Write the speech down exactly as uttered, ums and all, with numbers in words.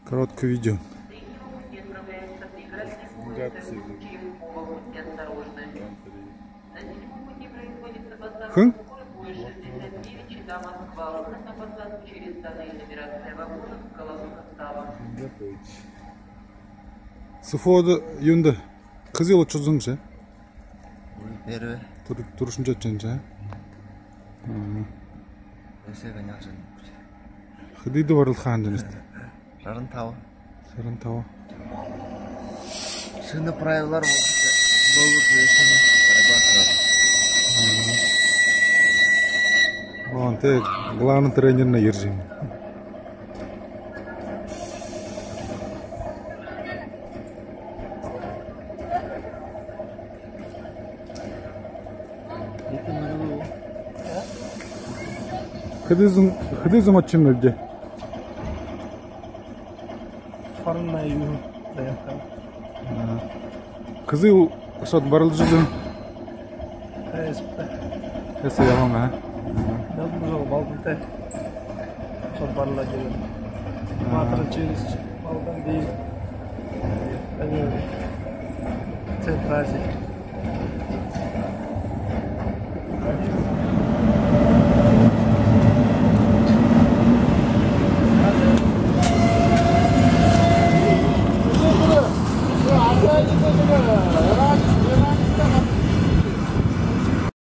Короткое видео. Хэн? Сыфоодо юундэ? Кызыл ошоһон шэ? Первый. Түр-, түрүүшын ошоһон шэ? Мгм. Эсээ гэнэ яажа. Хэдыдэ барилдаха һанажа байнаш? Жаран таба. Жаран таба. Шэнэ правилаар болоод, болоод шэнэ рыбак. Мгм. Вон тэ главный тренернай ерэжэ байна. Хэды зон, хэды зон ошоһон юм бэ? Хорин найман зон. Аа. Кызыл ошоод барилдажа үзөө. Эсэ. Эсэ ябаһан, аа? Над уже балдантай. Ошоод барилдажа үзөө. Аа. Матра через балдан дии. Они Центр Азии.